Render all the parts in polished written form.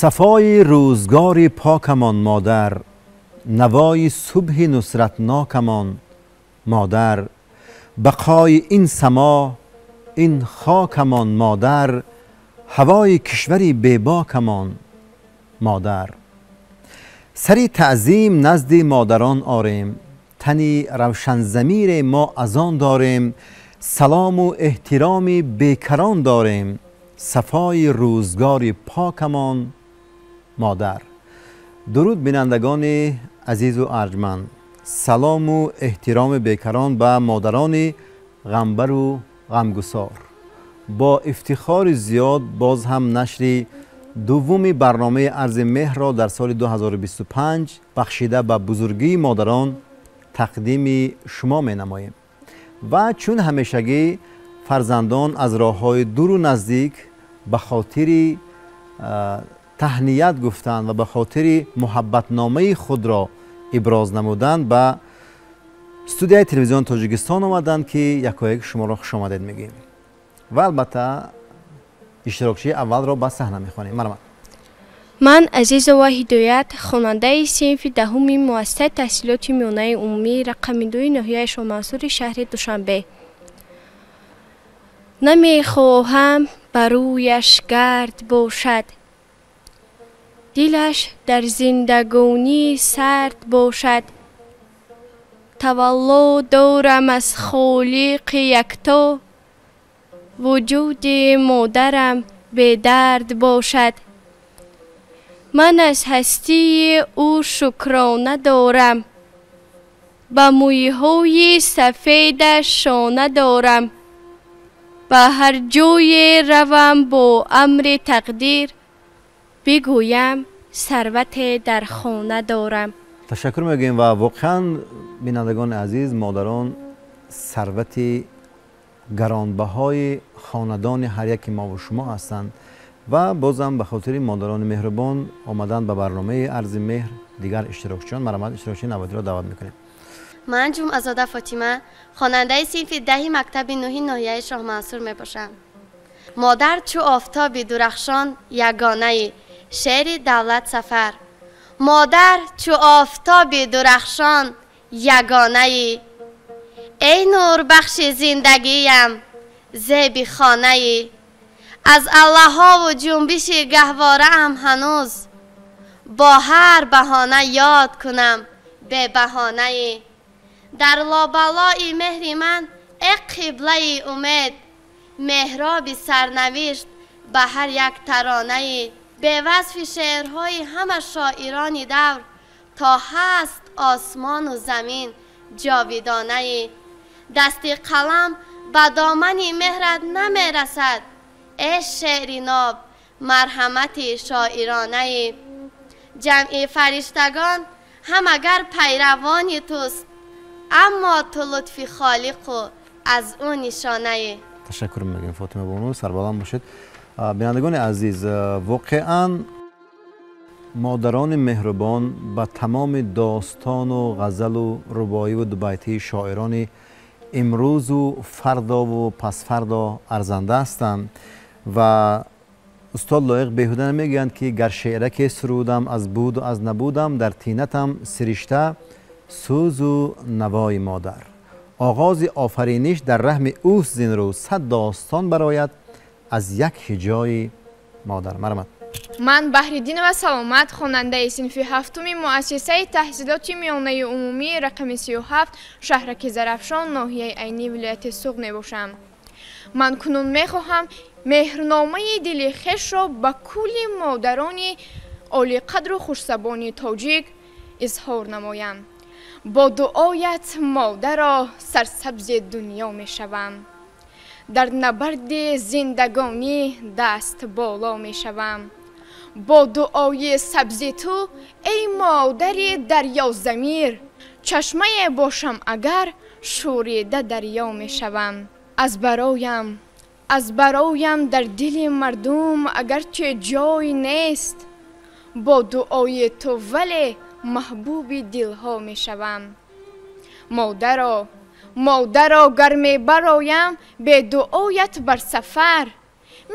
Сафои рӯзгори покамон модар, навои субҳи нусратнокамон модар, бақои ин само, ин хокамон модар, ҳавои кишвари бебокамон модар. Сари таъзим назди модарон орем, тани равшанзамире мо аз он дорем, салому эҳтироми бекарон дорем, сафои рӯзгори покамон модар. Дуруд, бинандагони азизу арҷманд, салому эҳтироми бекарон ба модарони ғамбару ғамгусор. Бо ифтихори зиёд боз ҳам нашри дуввуми барномаи арзи меҳрро дар соли 2025 бахшида ба бузургии модарон тақдими шумо менамоем ва чун ҳамешагӣ фарзандон аз роҳҳои дуру наздик ба хотири таҳният гуфтан ва ба хотири муҳаббатномаи худро иброз намудан ба студияи телевизиони Тоҷикистон омаданд, ки якояк шуморо хушомадед мегӯем ва албатта иштирокчии аввалро ба саҳна мехонем. Марҳамат. Ман Азизова Ҳидоят, хонандаи синфи 10-уми муассисаи таҳсилоти миёнаи умумӣ рақами 2 ноҳияи Шоҳмансури шаҳри Душанбе. Намехоҳам ба рӯяш гард бошад, дилаш дар зиндагонӣ сард бошад. Тавалло дорам аз холиқи якто, вуҷуди модарам бедард бошад. Ман аз ҳастии ӯ шукрона дорам, ба мӯйҳои сафедаш шона дорам. Ба ҳар ҷое равам бо амри тақдир, бигӯям сарвате дар хона дорам. Ташаккур мегӯем ва воқеан, бинандагони азиз, модарон сарвати гаронбаҳои хонадони ҳар яки мову шумо ҳастанд ва бозам ба хотири модарони меҳрубон омадан ба барномаи арзи меҳр дигар иштирокчиён. Марҳамат, иштирокчии навбатиро даъват мекунем. Ман Ҷумъазода Фотима, хонандаи синфи 10 мактаби 9 ноҳияи Шоҳмансур мебошам. Модар чу офтоби дурахшон ягонаи, шеъри Давлат Сафар. Модар чу офтоби дурахшон ягонаи, эй нурбахши зиндагиям зеби хонаи. Аз аллаҳову ҷунбиши гаҳвораам ҳанӯз, бо ҳар баҳона ёд кунам бебаҳонаи. Дар лобалои меҳри ман э қиблаи умед, меҳроби сарнавишт ба ҳар як таронаи. Бевасфи шеърҳои ҳама шоирони давр, то ҳаст осмону замин ҷовидонаи. Дасти қалам ба домани меҳрат намерасад, э шеъри ноб марҳамати шоиронаи. Ҷамъи фариштагон ҳам агар пайравони туст, аммо ту лутфи холиқу аз ӯ нишонаи. Ташаккур мегӯем, Фотима бону, сарбаланд бошед. Бинандагони азиз, воқеан модарони меҳрубон ба тамоми достону ғазалу рубоиву дубайтии шоирони имрӯзу фардову пасфардо арзанда ҳастанд ва устод Лоиқ беҳуда намегӯянд, ки гар шеъраке сурудам аз буду аз набудам, дар тинатам сиришта сӯзу навои модар. Оғози офариниш дар раҳми ӯст зин рӯз, сад достон барояд аз як ҳиҷои модар. Марҳамат. Ман Баҳриддинова Саломат, хонандаи синфи 7-уми муассисаи таҳсилоти миёнаи умумӣ рақами 37 шаҳраки Зарафшон ноҳияи Айнӣ вилояти Суғд мебошам. Ман кунун мехоҳам меҳрномаи дили хешро ба кулли модарони олиқадру хушзабони тоҷик изҳор намоям. Бо дуоят модаро сарсабзи дунё мешавам, дар набарди зиндагонӣ даст боло мешавам. Бо дуои сабзи ту эй модари дарёзамир, чашмае бошам агар шӯрида дарё мешавам. Аз бароям дар дили мардум агарче ҷой нест, бо дуои ту вале маҳбуби дилҳо мешавам. Модаро, модаро гар мебароям бе дуоят бар сафар,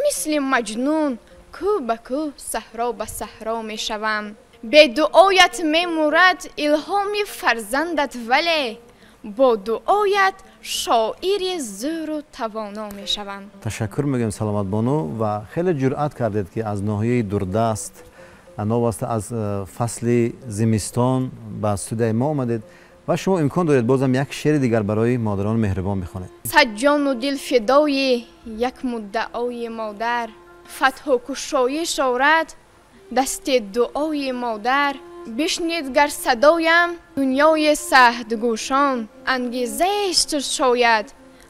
мисли маҷнун Кӯҳ ба кӯҳ, саҳро ба саҳро мешавам. Бе дуоят мемурад илҳоми фарзандат, вале бо дуоят шоири зӯру тавоно мешавам. Ташаккур мегӯем, Саломат бону, ва хеле ҷуръат кардед, ки аз ноҳияи дурдаст, новобаста аз фасли зимистон, ба студияи мо омадед ва шумо имкон доред бозам як шеъри дигар барои модарони меҳрубон бихонед. Сад ҷону дил фидои як муддаои модар, фатҳу кушоиш орад дасти дуои модар. Бишнид гар садоям дунёи саҳдгӯшон, ангезаест шояд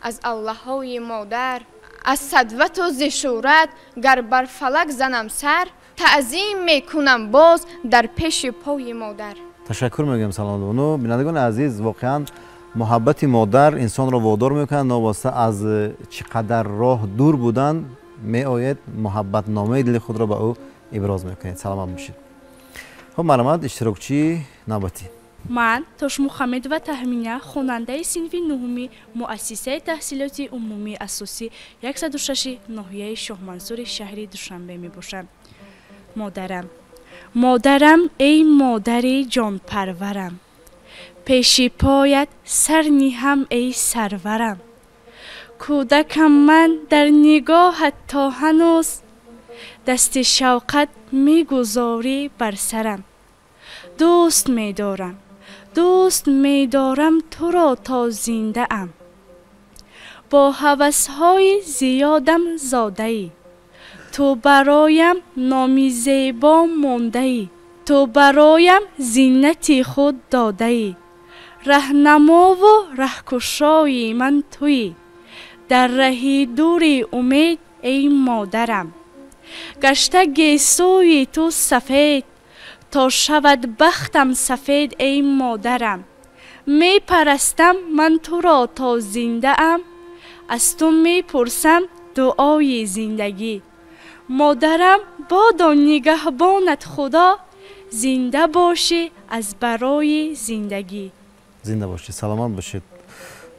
аз аллаҳои модар. Аз садвату зишурат гар бар фалак занам сар, таъзим мекунам боз дар пеши пои модар. Ташаккур мегӯям, Саломат бону. Бинандагони азиз, воқеан муҳаббати модар инсонро водор мекунад, новобаста аз чӣ қадар роҳ дур будан меояд, муҳаббатномаи дили худро ба ӯ иброз мекунед. Саломат бошед. Хуб, марҳамат, иштирокчии навбатӣ. Ман Тошмухаммедова Таҳмина, хонандаи синфи нуҳуми муассисаи таҳсилоти умумии асосӣ 106 ноҳияи Шоҳмансури шаҳри Душанбе мебошам. Модарам, модарам, эй модари ҷонпарварам, пеши поят сар ниҳам, эй сарварам. Кӯдакам ман дар нигоҳат то ҳанӯз, дасти шавқат мегузорӣ бар сарам. Дӯст медорам, дӯст медорам туро то зиндаам. Бо ҳавасҳои зиёдам зодаӣ, ту бароям номи зебо мондаӣ, ту бароям зинати худ додаӣ. Раҳнамову раҳкушои ман туӣ, дар раҳи дури умед, эй модарам. Гашта гесӯи ту сафед, то шавад бахтам сафед, эй модарам. Мепарастам ман туро то зиндаам, аз ту мепурсам дуои зиндагӣ. Модарам, бодо нигаҳбонат Худо, зинда бошӣ аз барои зиндагӣ. Зинда бошед, саломат бошед.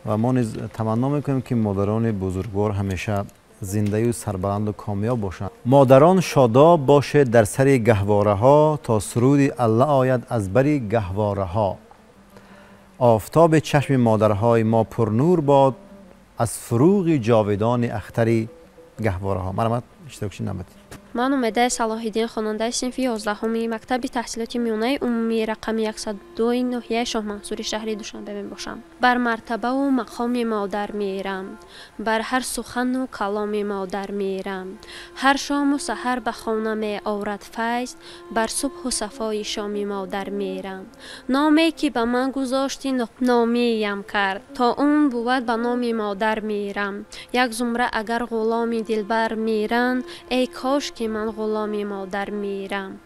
Ва мо низ таманно мекунем, ки модарони бузургвор ҳамеша зиндаю сарбаланду комёб бошанд. Модарон, шодоб бошед дар сари гаҳвораҳо, то суруди Алла ояд аз бари гаҳвораҳо. Офтоби чашми модарҳои мо пурнур бод аз фуруғи ҷовидони ахтари гаҳвораҳо. Марҳамат, иштирокчи навбатӣ. Ман Умедаи Салоҳиддин, хонандаи синфи 11-уми мактаби таҳсилоти миёнаи умумии рақами 102 ноҳияи Шоҳмансури шаҳри Душанбе мебошам. Бар мартабаву мақоми модар меирам, бар ҳар сухану каломи модар меирам. Ҳар шому саҳар ба хона меорад файз, бар субҳу сафои шоми модар меирам. Номе ки ба ман гузошти, номиям кард, то он бувад ба номи модар меирам. Як зумра агар ғуломи дилбар миранд, эй кош ки ман ғуломи модар мирам.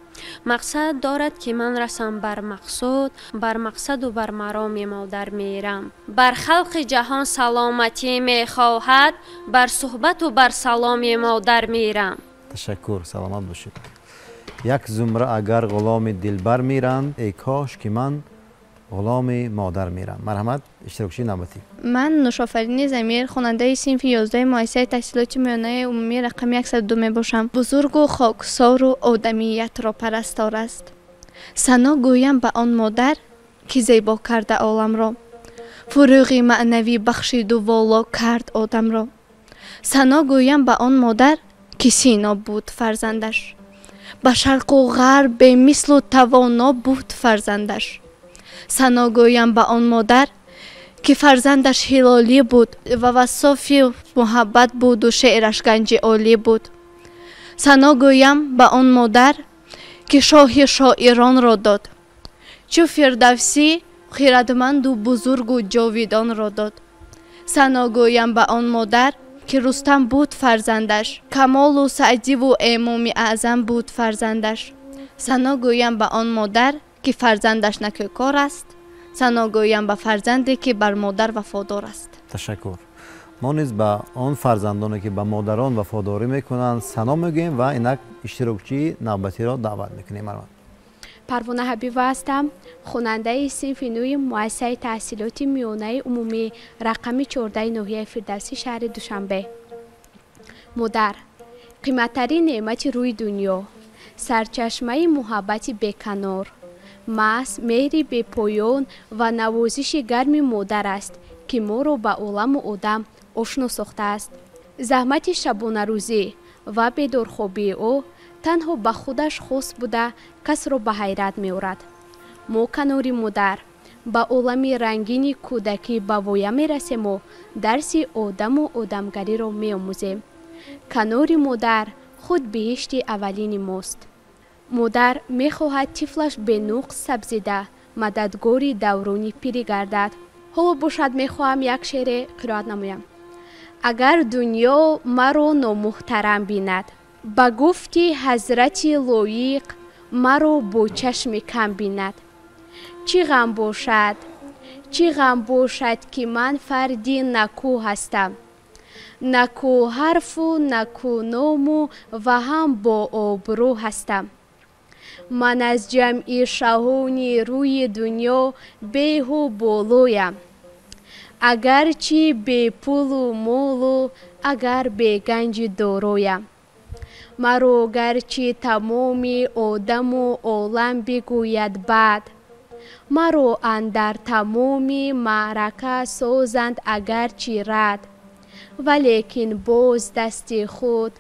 Мақсад дорад ки ман расам бар мақсуд, бар мақсаду бар мароми модар мирам. Бар халқи ҷаҳон саломатӣ мехоҳад, бар суҳбату бар саломи модар мирам. Ташаккур, саломат бошед. Як зумра агар ғуломи дилбар миранд, эй кош ки ман ғуломи модар мирам. Марҳамат, иштирокчии навбатӣ. Ман Нушофарини Замир, хонандаи синфи 11 муассисаи таҳсилоти миёнаи умумии рақами 102 мебошам. Бузургу хоксору одамиятро парастор аст. Сано гӯям ба он модар, ки зебо карда оламро, фуруғи маънавӣ бахшиду воло кард одамро. Сано гӯям ба он модар, ки Сино буд фарзандаш, ба шарқу ғарб бемислу тавоно буд фарзандаш. Сано гӯям ба он модар, ки фарзандаш ҳилолӣ буд ва вассофи муҳаббат буду шеъраш ганҷи олӣ буд. Сано гӯям ба он модар, ки шоҳи шоиронро дод, чу Фирдавсӣ хирадманду бузургу ҷовидонро дод. Сано гӯям ба он модар, ки Рустам буд фарзандаш, Камолу Саъдиву Эмоми Аъзам буд фарзандаш. Сано гӯям ба он модар, ки фарзандаш накӯкор аст. Сано гӯям ба фарзанде, ки бар модар вафодор аст. Ташаккур. Мо низ ба он фарзандоне, ки ба модарон вафодорӣ мекунанд, сано мегӯем ва инак иштирокчии навбатиро даъват мекунем. Марҳамат. Парвона Ҳабиба ҳастам, хонандаи синфи нӯи муассисаи таҳсилоти миёнаи умумӣ рақами 14 ноҳияи Фирдавсӣ шаҳри Душанбе. Модар, Қиматтарин неъмати рӯи дунё, сарчашмаи муҳаббати беканор, маҳз меҳри бепоён ва навозиши гарми модар аст, ки моро ба оламу одам ошно сохтааст. Заҳмати шабонарӯзӣ ва бедорхобии ӯ танҳо ба худаш хос буда, касро ба ҳайрат меорад. Мо канори модар ба олами рангини кӯдакӣ ба воя мерасему дарси одаму одамгариро меомӯзем. Канори модар худ биҳишти аввалини мост. Модар мехоҳад тифлаш бенуқс сабзида, мададгори даврони пирӣ гардад. Ҳоло бошад, мехоҳам як шеъре қироат намоям. Агар дунё маро номуҳтарам бинад, ба гуфти ҳазрати лоиқ маро бо чашми кам бинад. Чӣ ғам бошад, чӣ ғам бошад, ки ман фарди накӯ ҳастам, накӯ ҳарфу накӯ ному ва ҳам бо обрӯ ҳастам. Ман аз ҷамъи шаҳони рӯи дунё беҳу болоям, агарчи бепулу молу агар беганҷи дороям. Маро гарчи тамоми одаму олам бигӯяд бад, маро андар тамоми маърака созанд агарчи рад, валекин боз дасти худ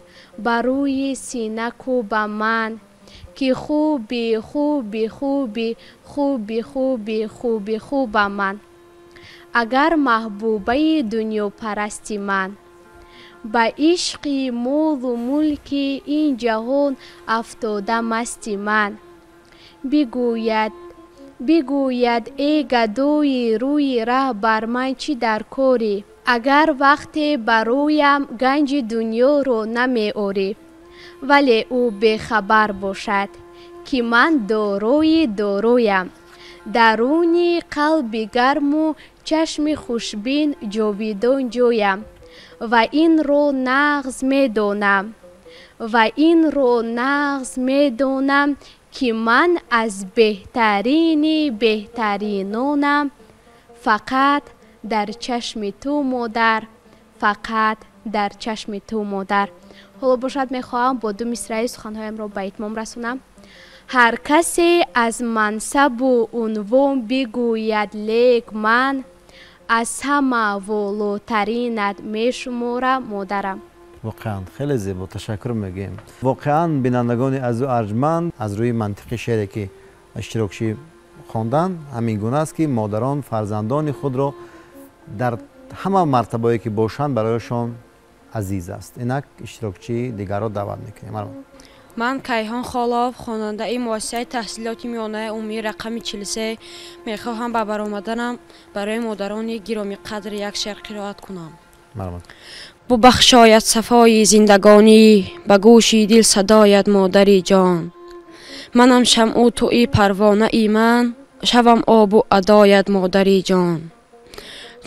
ба рӯи сина кӯба ман, ки хуби хуби хуби хуби хуби хуби хубам ман. Агар маҳбубаи дунёпарасти ман ба ишқи молу мулки ин ҷаҳон афтода масти ман, бигӯяд, бигӯяд: «Эй гадои рӯи раҳ, бар ман чӣ дар корӣ? Агар вақте бароям ганҷи дунёро намеорӣ», вале ӯ бехабар бошад, ки ман дорои дороям, даруни қалби гарму чашми хушбин ҷовидон ҷоям, ва инро нағз медонам, ва инро нағз медонам, ки ман аз беҳтарини беҳтаринонам, фақат дар чашми ту, модар, фақат дар чашми ту, модар. Ҳоло бошад, мехоҳам бо ду мисраи суханҳоямро ба итмом расонам. Ҳар касе аз мансабу унвон бигӯяд, лек ман аз ҳама волотаринат мешуморам, модарам. Воқеан хеле зебо, ташаккур мегӯем. Воқеан, бинандагони азизу арҷманд, аз рӯи мантиқи шеъре ки иштирокчӣ хондан, ҳамин гуна аст, ки модарон фарзандони худро дар ҳама мартабое ки бошанд, барояшон азиз аст. Инак иштирокчии дигарро даъват мекунем. Ман Кайҳон Холов, хонандаи муассисаи таҳсилоти миёнаи умумии рақами 43, мехоҳам ба баромаданам барои модарони гиромиқадр як шеър қироат кунам. Бубахшояд сафои зиндагонӣ, ба гӯши дил садояд, модари ҷон. Манам шамъу туи парвонаи, ман шавам обу адояд, модари ҷон.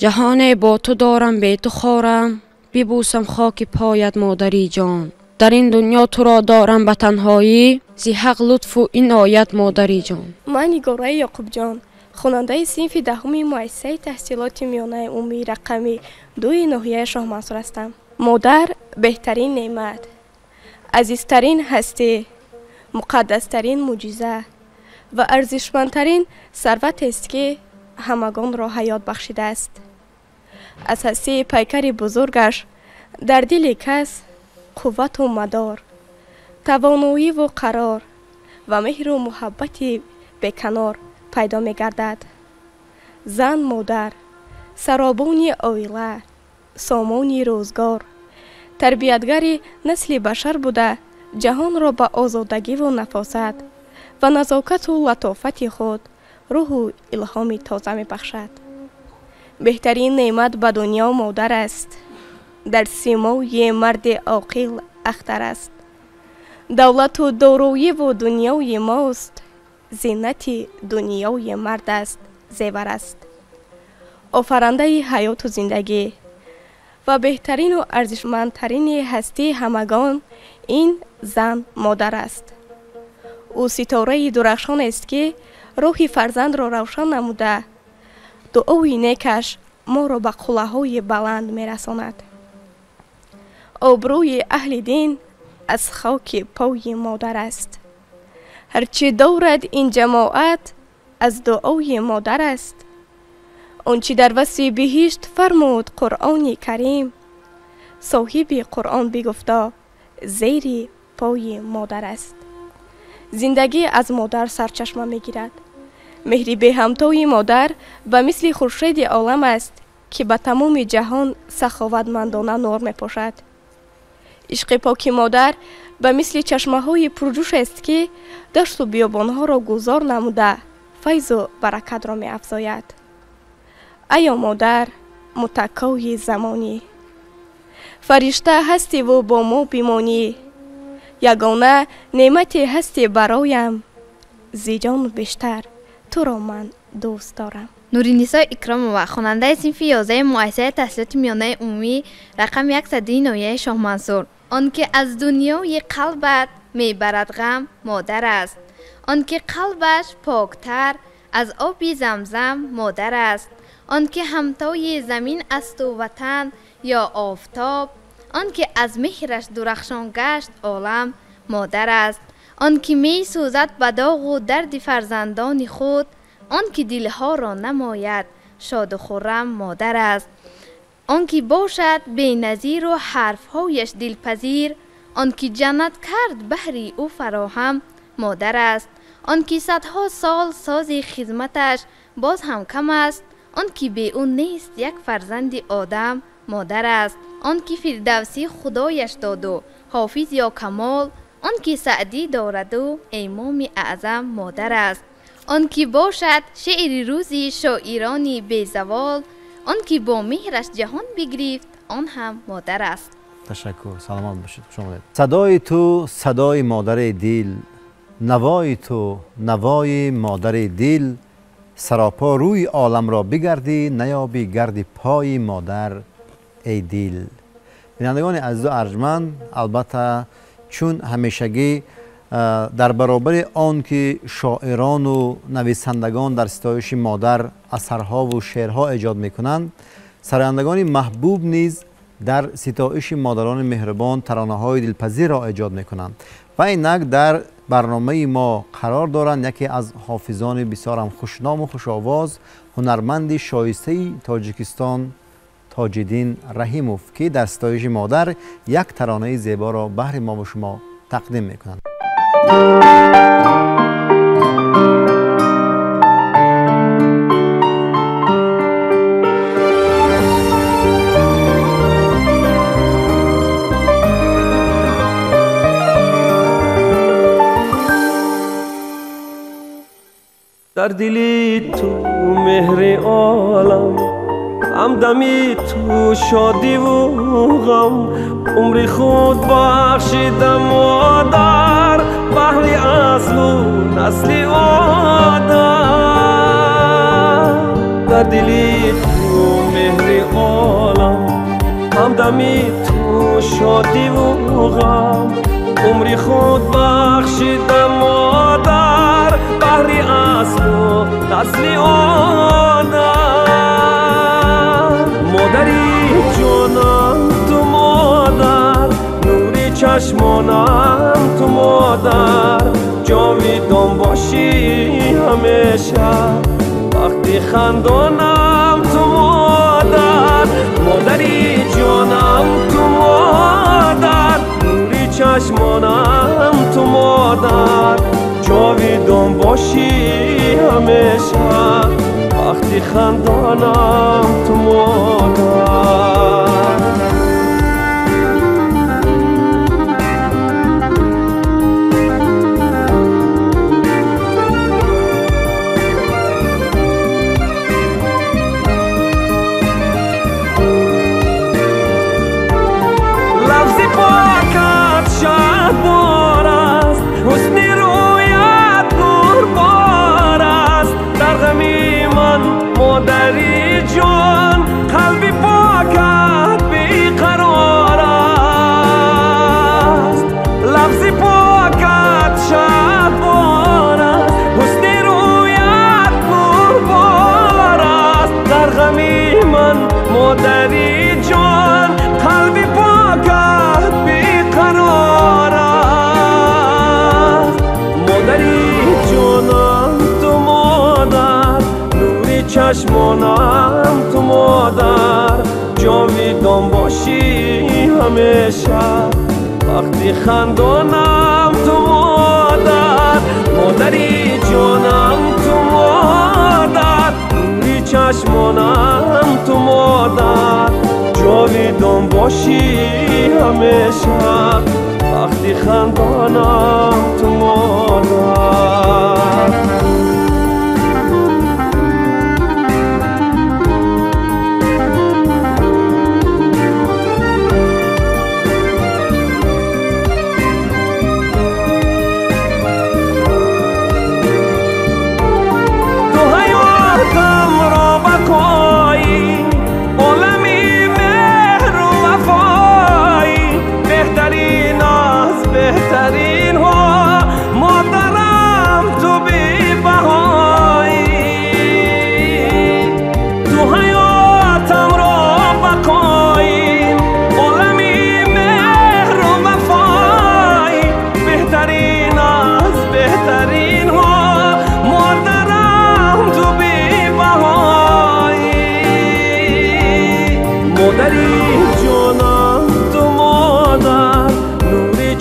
Ҷаҳоне бо ту дорам, бе ту хорам, бибӯсам хоки пояд, модари ҷон. Дар ин дунё туро дорам ба танҳоӣ, зи ҳақ лутфу иноят, модари ҷон. Ман Нигораи Ёқубҷон, хонандаи синфи 10-уми муассисаи таҳсилоти миёнаи умумии рақами 2-и ноҳияи Шоҳмансур ҳастам. Модар беҳтарин неъмат, азизтарин ҳастӣ, муқаддастарин мӯъҷиза ва арзишмандтарин сарватест, ки ҳамагонро ҳаёт бахшидааст. Аз ҳастии пайкари бузургаш дар дили кас қуввату мадор, тавоноиву қарор ва меҳру муҳаббати беканор пайдо мегардад. Зан модар саробони оила, сомони рӯзгор, тарбиятгари насли башар буда, ҷаҳонро ба озодагиву нафосат ва назокату латофати худ рӯҳу илҳоми тоза мебахшад. Беҳтарин неъмат ба дунё модар аст, дар симои марди оқил ахтар аст. Давлату дороиву дунёи мост, зинати дунёи мард аст, зевар аст. Офарандаи ҳаёту зиндагӣ ва беҳтарину арзишмандтарини ҳастии ҳамагон ин зан модар аст. Ӯ ситораи дурахшонест, ки роҳи фарзандро равшан намуда, дуои некаш моро ба қуллаҳои баланд мерасонад. Обрӯи аҳли дин аз хоки пои модар аст. Ҳарчи дорад ин ҷамоат аз дуои модар аст. Он чи дар васфи биҳишт фармуд Қуръони Карим, соҳиби Қуръон бигуфто зери пои модар аст. Зиндагӣ аз модар сарчашма мегирад. Меҳри беҳамтои модар ба мисли хуршеди олам аст, ки ба тамоми ҷаҳон саховатмандона нур мепошад. Ишқи поки модар ба мисли чашмаҳои пурҷӯш аст, ки дашту биёбонҳоро гулзор намуда файзу баракатро меафзояд. Айё модар, мутаккои замонӣ, фаришта ҳастиву бо мо бимонӣ, ягона неъмате ҳастӣ бароям, зи ҷон бештар туро ман дӯст дорам. Нуринисо Икромова, хонандаи синфи 11 муассисаи таҳсилоти миёнаи умумӣ рақами 102 ноҳияи Шоҳмансур. Он ки аз дунёи қалбат мебарад ғам, модар аст. Он ки қалбаш поктар аз оби замзам, модар аст. Он ки ҳамтои замин асту ватан ё офтоб, он ки аз меҳраш дурахшон гашт олам, модар аст. Он ки месӯзад ба доғу дарди фарзандони худ, он ки дилҳоро намояд шоду хуррам, модар аст. Он ки бошад беназиру ҳарфҳояш дилпазир, он ки ҷаннат кард баҳри ӯ фароҳам, модар аст. Он ки садҳо сол сози хизматаш боз ҳам кам аст, он ки бе ӯ нест як фарзанди одам, модар аст. Он ки фирдавсӣ худояш доду ҳофиз ё камол, он ки саъдӣ дораду имоми аъзам, модар аст. Он ки бошад шеъри рӯзи шоирони безавол, он ки бо меҳраш ҷаҳон бигирифт, он ҳам модар аст. Ташаккур, саломат бошед, хуш омадед. Садои ту садои модари дил, навои ту навои модари дил, саропо рӯи оламро бигардӣ, наёбӣ гарди пои модар эй дил. Бинандагони азизу арҷманд, албатта чун ҳамешагӣ дар баробари он ки шоирону нависандагон дар ситоиши модар асарҳову шеърҳо эҷод мекунанд, сарояндагони маҳбуб низ дар ситоиши модарони меҳрубон таронаҳои дилпазирро эҷод мекунанд. Ва инак дар барномаи мо қарор доранд яке аз ҳофизони бисёрам хушному хушовоз, ҳунарманди шоистаи Тоҷикистон Тоҷиддин Раҳимов, ки дар ситоиши модар як таронаи зеборо баҳри мо ва шумо тақдим мекунанд. Дар дили ту меҳри олам, ҳамдами ту шодиву ғам, умри худ бахшидам модар, баҳри аслу насли одам. Дар дили ту меҳри олам, ҳамдами ту шодиву ғам, умри худ бахшидам модар, баҳри аслу насли одам. Модари ҷонам ту модар, нури чашмонам ту модар, ҷовидон бошӣ ҳамеша, вақти хандонам ту модар. Модари ҷонам ту модар, нури чашмонам ту модар, ҷовидон бошӣ ҳамеша, вақти хандонам ту модар. Лафзи покат шаҳбор аст, ҳусни рӯят нурбор аст, дар ғами ман модари ҷон, қалби покат беқарор аст. Лафзи покат шаҳбор аст, ҳусни рӯят нурбор аст, дар ғами ман модари ҷон, қалби покат беқарор чашмонам ту модар, ҷовидон бошӣ ҳамеша. Вақти хандонам ту модар, модари ҷонам ту модар, нури чашмонам ту модар, ҷовидон бошӣ ҳамеша. Вақти хандонам ту модар.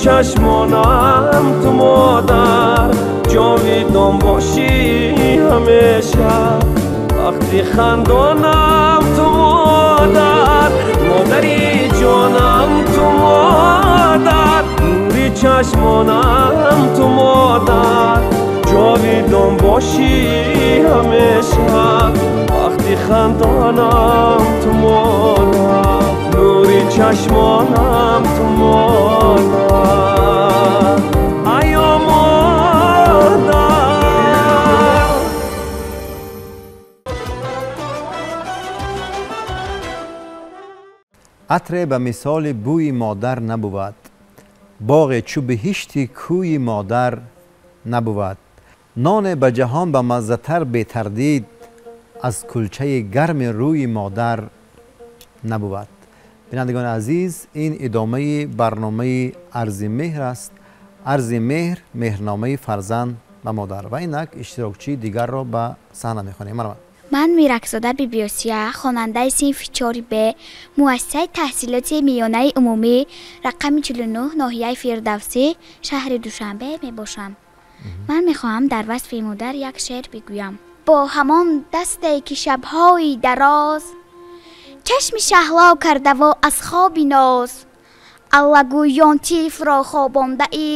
Чашмонам ту модар, ҷовидон бошӣ ҳамеша. Вақти хандонам ту модар, модари ҷонам ту модар, нури чашмонам ту модар, ҷовидон бошӣ ҳамеша. Вақти хандонам ту модар, нури чашмонам ту модар. Ай модар. Атре ба мисоли бӯи модар набувад, боғе чу биҳишти кӯи модар набувад. Ноне ба ҷаҳон ба маззатар бетардид, аз кулчаи гарми рӯи модар набувад. Бинандагони азиз, ин идомаи барномаи Арзи меҳр аст. Арзи меҳр, меҳрномаи фарзанд ба модар. Ва инак иштирокчии дигарро ба саҳна мехонем. Марҳамат. Ман Миракзода Бибиёсия, хонандаи синфи 4Б, муассисаи таҳсилоти миёнаи умумӣ рақами 49 ноҳияи Фирдавсӣ, шаҳри Душанбе мебошам. Ман мехоҳам дар васфи модар як шеър бигӯям. Бо ҳамон дасте ки шабҳои дароз чашми шаҳло кардаву аз хоби ноз, аллагӯён тифро хобондаӣ,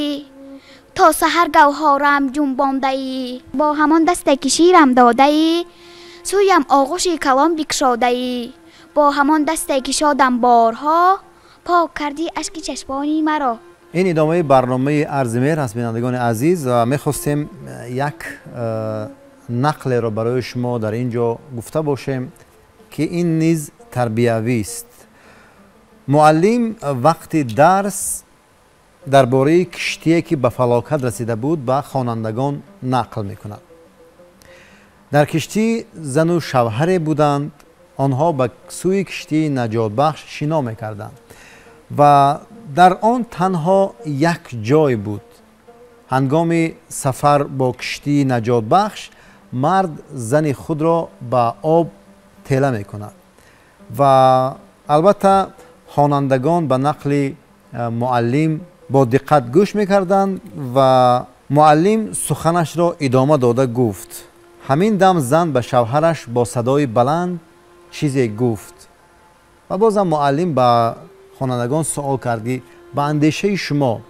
то саҳар гавҳорам ҷунбондаӣ. Бо ҳамон дасте ки ширам додаӣ, сӯям оғӯши калон бикшодаӣ. Бо ҳамон дасте ки шодам борҳо, пок кардӣ ашки чашмони маро. Ин идомаи барномаи Арзи меҳр аст, бинандагони азиз. Мехостем як нақлеро барои шумо дар ин ҷо гуфта бошем, ки ин низ тарбиявист. Муаллим вақти дарс дар бораи киштие ки ба фалокат расида буд ба хонандагон нақл мекунад. Дар киштӣ зану шавҳаре буданд. Онҳо ба сӯи киштии наҷотбахш шино мекарданд ва дар он танҳо як ҷой буд. Ҳангоми сафар бо киштии наҷотбахш мард зани худро ба об тела мекунад ва албатта хонандагон ба нақли муаллим бо диққат гӯш мекарданд ва муаллим суханашро идома дода гуфт: ҳамин дам зан ба шавҳараш бо садои баланд чизе гуфт ва бозам муаллим ба хонандагон суол кард, ки ба андешаи шумо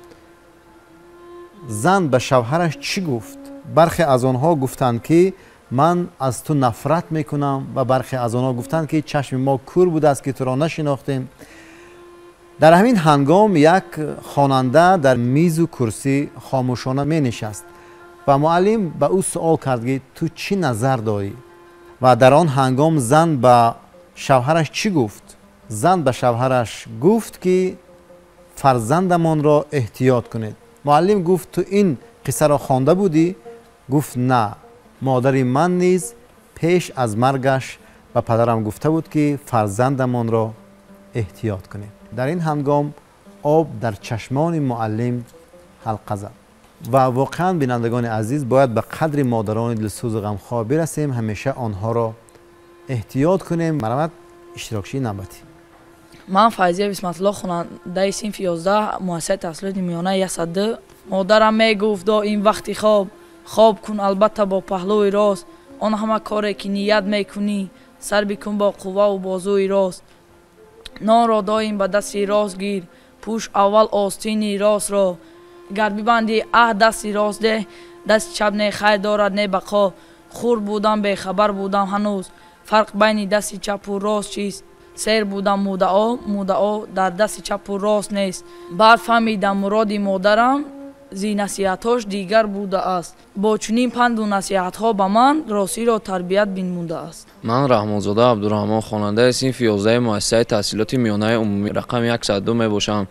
зан ба шавҳараш чӣ гуфт? Бархе аз онҳо гуфтанд, ки ман аз ту нафрат мекунам, ва бархе аз онҳо гуфтанд, ки чашми мо кур будааст, ки туро нашинохтем. Дар ҳамин ҳангом як хонанда дар мизу курсӣ хомӯшона менишаст ва муаллим ба ӯ суол кард, ки ту чӣ назар дорӣ? Ва дар он ҳангом зан ба шавҳараш чӣ гуфт? Зан ба шавҳараш гуфт, ки фарзандамонро эҳтиёт кунед. Муаллим гуфт: ту ин қиссаро хонда будӣ? Гуфт: на, модари ман низ пеш аз маргаш ба падарам гуфта буд, ки фарзандамонро эҳтиёт кунед. Дар ин ҳангом об дар чашмони муаллим ҳалқа зад. Ва воқеан, бинандагони азиз, бояд ба қадри модарони дилсӯзу ғамхор бирасем, ҳамеша онҳоро Эҳтиёт кунем. Марҳамат, иштирокчии навбатӣ. Ман Файзия Бисматулло, хонандаи синфи 11 муассисаи таҳсилоти миёнаи 102. Модарам мегуфт доим вақти хоб, хоб кун албатта бо паҳлӯи рост, он ҳама коре ки ният мекунӣ, сар бикун бо қувваву бозуи рост. Нонро доим ба дасти рост гир, пӯш аввал остини ростро, гар бибандӣ аҳд дасти рост деҳ, дасти чап не хайр дорад не бақо. Хурд будам, бехабар будам ҳанӯз, фарқ байни дасти чапу рост чист? Сер будам муддао, муддао дар дасти чапу рост нест. Баъд фаҳмидам муроди модарам зи насиҳатҳош дигар будааст. Бо чунин панду насиҳатҳо ба ман ростиро тарбият бинмудааст. Ман Раҳмонзода Абдураҳмон, хонандаи синфи 11 муассисаи таҳсилоти миёнаи умумӣ рақами 102 мебошам.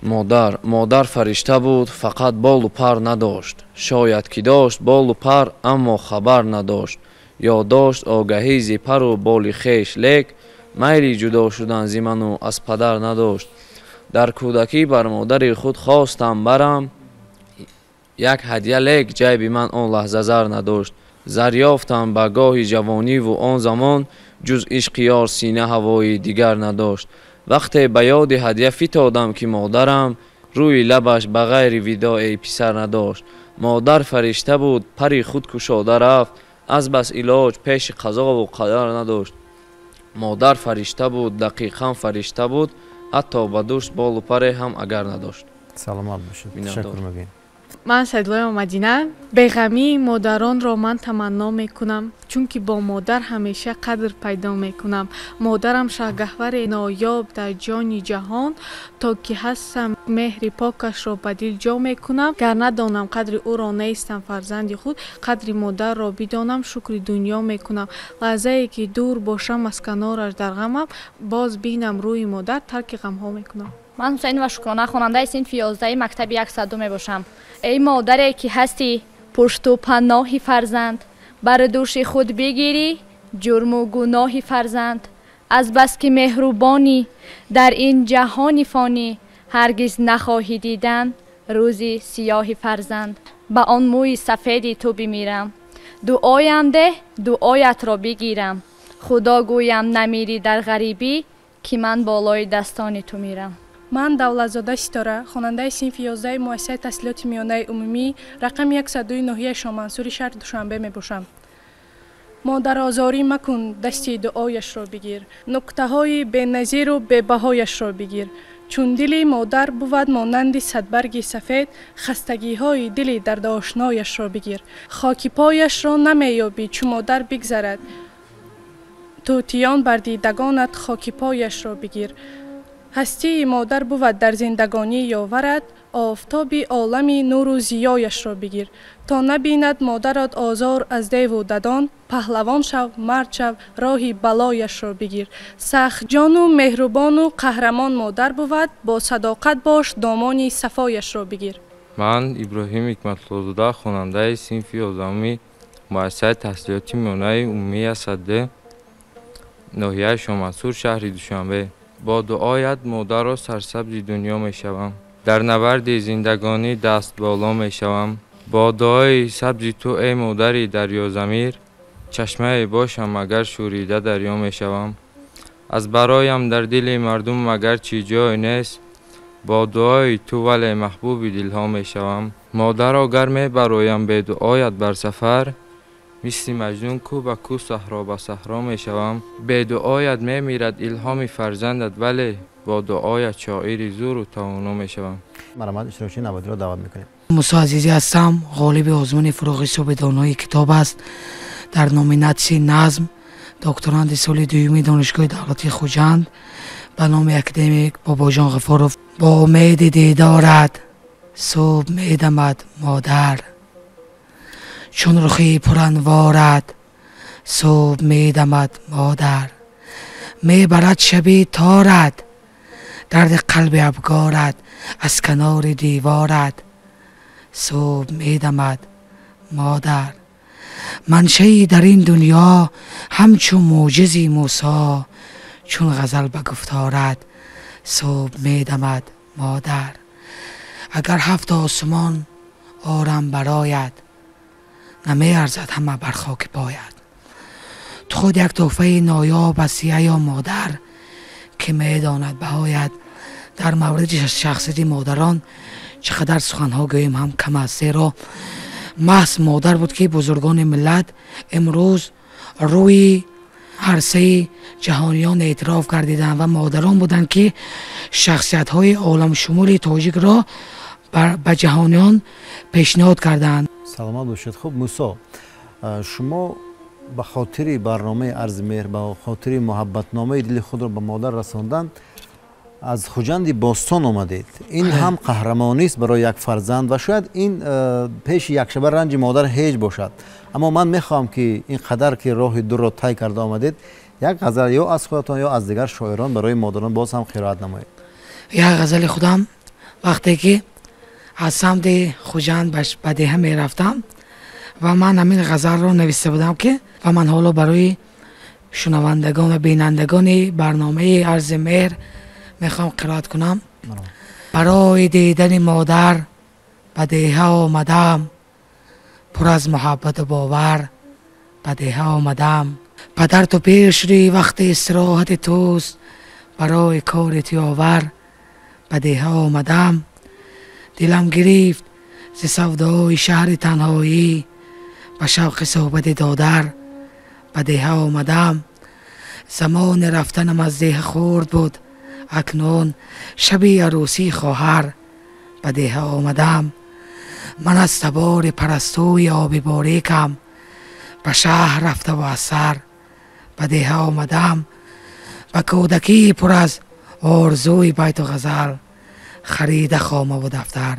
Модар фаришта буд, фақат болу пар надошт. Шояд ки дошт болу пар, аммо хабар надошт. Ё дошт огаҳӣ зи пару боли хеш, лек майли ҷудо шудан зи ману аз падар надошт. Дар кӯдакӣ бар модари худ хостам барам як ҳадя, лек ҷайби ман он лаҳза зар надошт. Зар ёфтам ба гоҳи ҷавониву он замон, ҷуз ишқи ёр сина ҳавои дигар надошт. Вақте ба ёди ҳадя фитодам ки модарам, рӯи лабаш ба ғайри видои писар надошт. Модар фаришта буд, пари худ кушода рафт, аз бас илоҷ пеши қазову қадар надошт. Модар фаришта буд, дақиқан фаришта буд, ҳатто ба дӯш болу паре ҳам агар надошт. Саломат бошед. Ташаккур мегӯем. Ман Саидлоева Мадина. Беғамии модаронро ман таманно мекунам, чунки бо модар ҳамеша қадр пайдо мекунам. Модарам шаҳгаҳвари ноёб дар ҷони ҷаҳон, то ки ҳастам меҳри покашро ба дил ҷо мекунам. Гар надонам қадри ӯро нестам фарзанди худ, қадри модарро бидонам шукри дунё мекунам. Лаҳзае ки дур бошам аз канораш дар ғамам, боз бинам рӯи модар тарки ғамҳо мекунам. Ман Ҳусайнова Шукрона, хонандаи синфи 11 мактаби 102 мебошам. Эй модаре ки ҳастӣ пушту паноҳи фарзанд, бар дӯши худ бигирӣ ҷурму гуноҳи фарзанд. Аз бас ки меҳрубонӣ дар ин ҷаҳони фонӣ, ҳаргиз нахоҳӣ дидан рӯзи сиёҳи фарзанд. Ба он мӯи сафеди ту бимирам, дуоям деҳ дуоятро бигирам. Худо гӯям намирӣ дар ғарибӣ, ки ман болои дастони ту мирам. Ман Давлатзода Ситора, хонандаи синфи 11 муассисаи таҳсилоти миёнаи умумӣ рақами 102 ноҳияи Шоҳмансури шаҳри Душанбе мебошам. Модарозорӣ макун, дасти дуояшро бигир, нуктаҳои беназиру бебаҳояшро бигир. Чун дили модар бувад монанди садбарги сафед, хастагиҳои дили дардошнояшро бигир. Хоки пояшро намеёбӣ, чу модар бигзарад, тӯтиён бар дидагонат хоки пояшро бигир. Ҳастии модар бувад дар зиндагонӣ ёварад, офтоби олами нуру зиёяшро бигир. То набинад модарат озор аз деву дадон, паҳлавон шав, мард шав, роҳи балояшро бигир. Сахтҷону меҳрубону қаҳрамон модар бувад, бо садоқат бош, домони сафояшро бигир. Ман Иброҳим Ҳикматуллозода, хонандаи синфи 11 муассисаи таҳсилоти миёнаи умумии 102 ноҳияи Шоҳмансур шаҳри Душанбе. Бо дуоят модарро сарсабзи дунё мешавам, дар набарди зиндагонӣ даст боло мешавам. Бо дуои сабзи ту эй модари дарёзамир, чашмае бошам агар шӯрида дарё мешавам. Аз бароям дар дили мардум магар чӣ ҷой нест, бо дуои ту вале маҳбуби дилҳо мешавам. Модарро гар мебароям бе дуоят бар сафар, мисли маҷнун кӯ ба кӯ саҳро ба саҳро мешавам. Бе дуоят мемирад илҳоми фарзандат, вале бо дуоят шоири зуру тавоно мешавам. Марҳамат, иштирокчии навбатиро даъват мекунем. Мусо Азизӣ ҳастам, ғолиби озмуни фурӯғи субҳи донои китоб аст дар номинатсияи назм, докторанти соли дуюми Донишгоҳи давлатии Хуҷанд ба номи академик Бобоҷон Ғафуров. Бо умеди дидорат субҳ медамад модар, чун рухи пуранворат субҳ медамад модар. Мебарад шаби торат дарди қалби абгорат аз канори деворат субҳ медамад модар. Маншаи дар ин дунё ҳамчун мӯъҷизи Мусо, чун ғазал ба гуфторат субҳ медамад модар. Агар ҳафт осмон орам барояд, намеарзад ҳама бар хоки пояд. Ту худ як тӯҳфаи ноёб ҳастӣ, ё модар, ки медонад баҳоят. Дар мавриди шахсияти модарон чӣ қадар суханҳо гӯем ҳам кам аст, зеро маҳз модар буд, ки бузургони миллат имрӯз рӯи арсаи ҷаҳониён эътироф гардиданд ва модарон буданд, ки шахсиятҳои оламшумули тоҷикро ба ҷаҳониён пешниҳод карданд. Саломат бошед. Хуб, Мусо, шумо ба хотири барномаи Арзи меҳр, ба хотири муҳаббатномаи дили худро ба модар расондан аз Хуҷанди бостон омадед. Ин ҳам қаҳрамонист барои як фарзанд ва шояд ин пеши якшаба ранҷи модар ҳеҷ бошад. Аммо ман мехоҳам, ки ин қадар ки роҳи дурро тай карда омадед, як ғазал ё аз худатон ё аз дигар шоирон барои модарон боз ҳам қироат намоед. Як ғазали худам вақте ки аз самти Хуҷанд ба деҳа мерафтам ва ман ҳамин ғазалро нависта будам, ки ва ман ҳоло барои шунавандагон ва бинандагони барномаи Арзи меҳр мехоҳам қироат кунам. Барои дидани модар ба деҳа омадам, пур аз муҳаббату бовар ба деҳа омадам. Падар, ту пир шудӣ, вақти истироҳати туст, барои кори ту ёвар ба деҳа омадам. Дилам гирифт зи савдои шаҳри танҳоӣ, ба шавқи суҳбати додар ба деҳа омадам. Замони рафтанам аз деҳа хурд буд, акнун шаби арӯсии хоҳар ба деҳа омадам. Ман аз табори парастӯи оби борикам, ба шаҳр рафтаву аз сар ба деҳа омадам. Ба кӯдакии пур аз орзуи байту ғазал, харида хомаву дафтар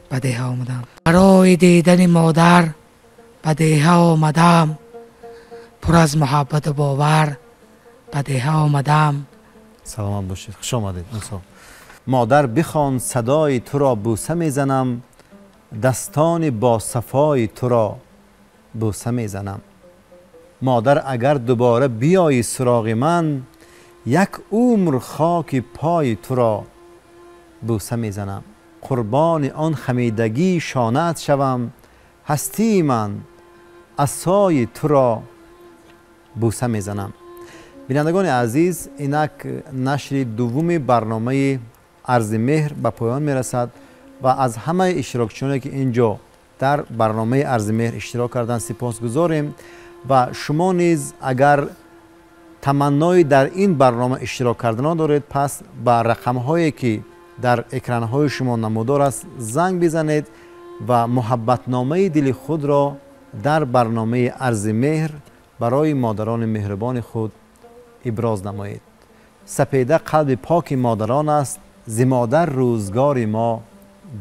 ба деҳа омадам. Барои дидани модар ба деҳа омадам, пур аз муҳаббату бовар ба деҳа омадам. Саломат бошед, хуш омадед. Модар, бихон садои туро бӯса мезанам, дастони босафои туро бӯса мезанам. Модар, агар дубора биёӣ суроғи ман, як умр хоки пои туро бӯса мезанам. Қурбони он хамидагии шонаат шавам, ҳастии ман асои туро бӯса мезанам. Бинандагони азиз, инак нашри дуввуми барномаи Арзи меҳр ба поён мерасад ва аз ҳамаи иштирокчиёне ки ин ҷо дар барномаи Арзи меҳр иштирок карданд сипосгузорем ва шумо низ агар таманнои дар ин барнома иштирок карданро доред, пас ба рақамҳое ки дар экранҳои шумо намудор аст занг бизанед ва муҳаббатномаи дили худро дар барномаи Арзи меҳр барои модарони меҳрубони худ иброз намоед. Сапеда қалби поки модарон аст, зи модар рӯзгори мо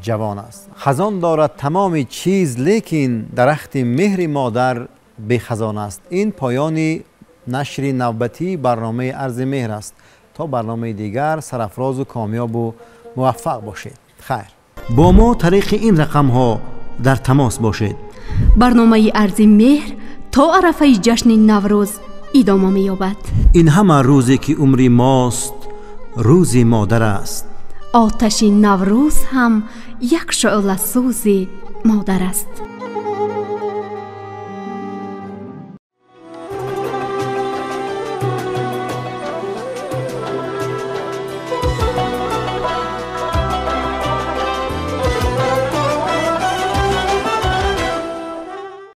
ҷавон аст. Хазон дорад тамоми чиз, лекин дарахти меҳри модар бехазон аст. Ин поёни нашри навбатии барномаи Арзи меҳр аст. То барномаи дигар сарафрозу комёбу муваффақ бошед. Хайр. Бо мо тариқи ин рақамҳо дар тамос бошед. Барномаи Арзи меҳр то арафаи ҷашни Наврӯз идома меёбад. Ин ҳама рӯзе ки умри мост, рӯзи модар аст. Оташи Наврӯз ҳам як шӯъласӯзи модар аст.